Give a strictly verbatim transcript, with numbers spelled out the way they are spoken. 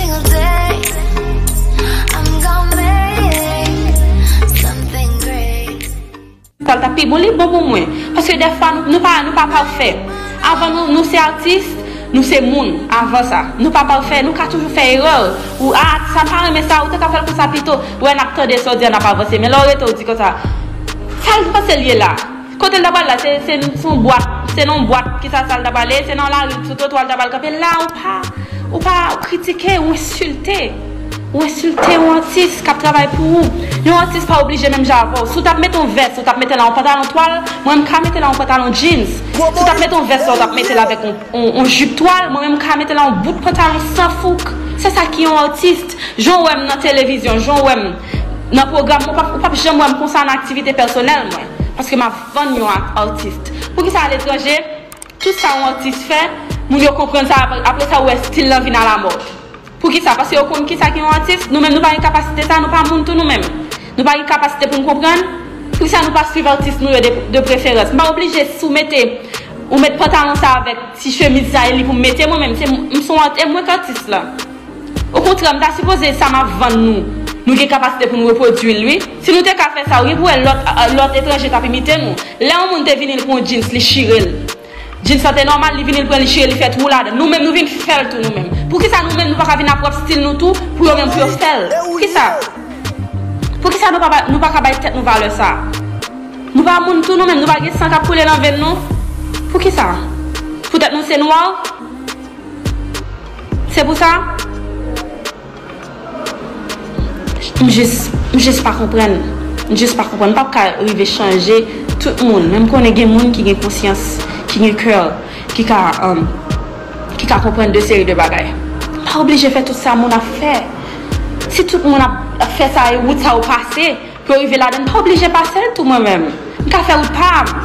single day. I'm gonna make something great. Sa l ta pi bon, li bon pou mwen. Paske dèfwa, nou, nou pa, nou pa pafè. Avan, nou, nou se atis, nou se moun. Avan sa, nou pa pafè, nou ka toujou fè erè. Ou, a, sa m pa renmen sa, ou te ka fè l konsa pito. Ou wè, n ap tande sa w di a, n ap avanse. Men lè w rete, ou di konsa, sa l panse l ye la? Kote l ta pral la? Se, se, se yon bwat. Se nan yon bwat, kisa sa l ta pral ye? Se nan lari, sou twotwa l ta pral kanpe. La, ou pa, ou pa kritike, ou ensilte. Ou ensilte yon atis k ap travay pou ou. Yon atis pa oblije menm jan avè w. Si w t ap mete yon vès, ou t ap mete la yon pantalon twal, mwen, m ka mete la yon pantalon jeans. Si w t ap mete yon vès la, ou t ap mete l avèk yon, yon, yon jip twal, mwen menm, m ka mete la yon bout pantalon san fouk. Se sa ki yon atis. Jan w wè m nan televizyon, jan w wè m nan pwogram, ou p ap, ou p ap janm wè m konsa nan aktivite pèsonèl mwen. Paske m ap vann yon a-, atis. Poukisa aletranje, tout sa yon atis fè, moun yo konprann sa, apre, apre sa, ou wè stil lan vin alamòd? Poukisa? Paske yo konn kisa ki yon atis. Nou menm, nou pa gen kapasite sa, nou pa moun tou nou menm. Nou pa gen kapasite pou n konprann. Poukisa nou pa swiv atis nou yo de, de preferans? M pa oblije, si w mete, ou met pantalon sa avèk ti chemiz sa, e li pou m mete mwen menm. Se, m se yon art-, e mwen k atis la. Okontrè, m ta sipoze sa m ap vann nou, nou gen kapasite pou nou repwodui l, wi. Si nou te ka fè sa, ou gen pou wè lòt, lòt etranje t ap imite nou. Lè yon moun te vini, l pran yon jeans, li chire l. Jeans lan te nòmal, li vini, l pran, li chire, li fè twou ladan. Nou menm, nou vin fè l tou nou menm. Poukisa nou menm, nou pa ka vin ap pwòp stil nou tou, pou yo menm, pou yo fè l? Poukisa? Poukisa nou pa, nou pa ka bay tèt nou valè sa? Nou pa moun tou nou menm, nou pa gen san k ap koule nan venn nou? Poukisa? Poutèt nou se nwa? Se pou sa? M jis, m jis pa konprann. M jis pa konprann. M p ap ka rive chanje tout moun. Men m konnen gen moun ki gen konsyans, ki gen kè, ki ka, um, ki ka konprann de seri de bagay. M pa oblije fè tout sa moun ap fè. Si tout moun ap, ap fè sa, e wout sa yo pase, pou yo rive ladan, m pa oblije pase l tou mwen menm. M ka fè wout pa m.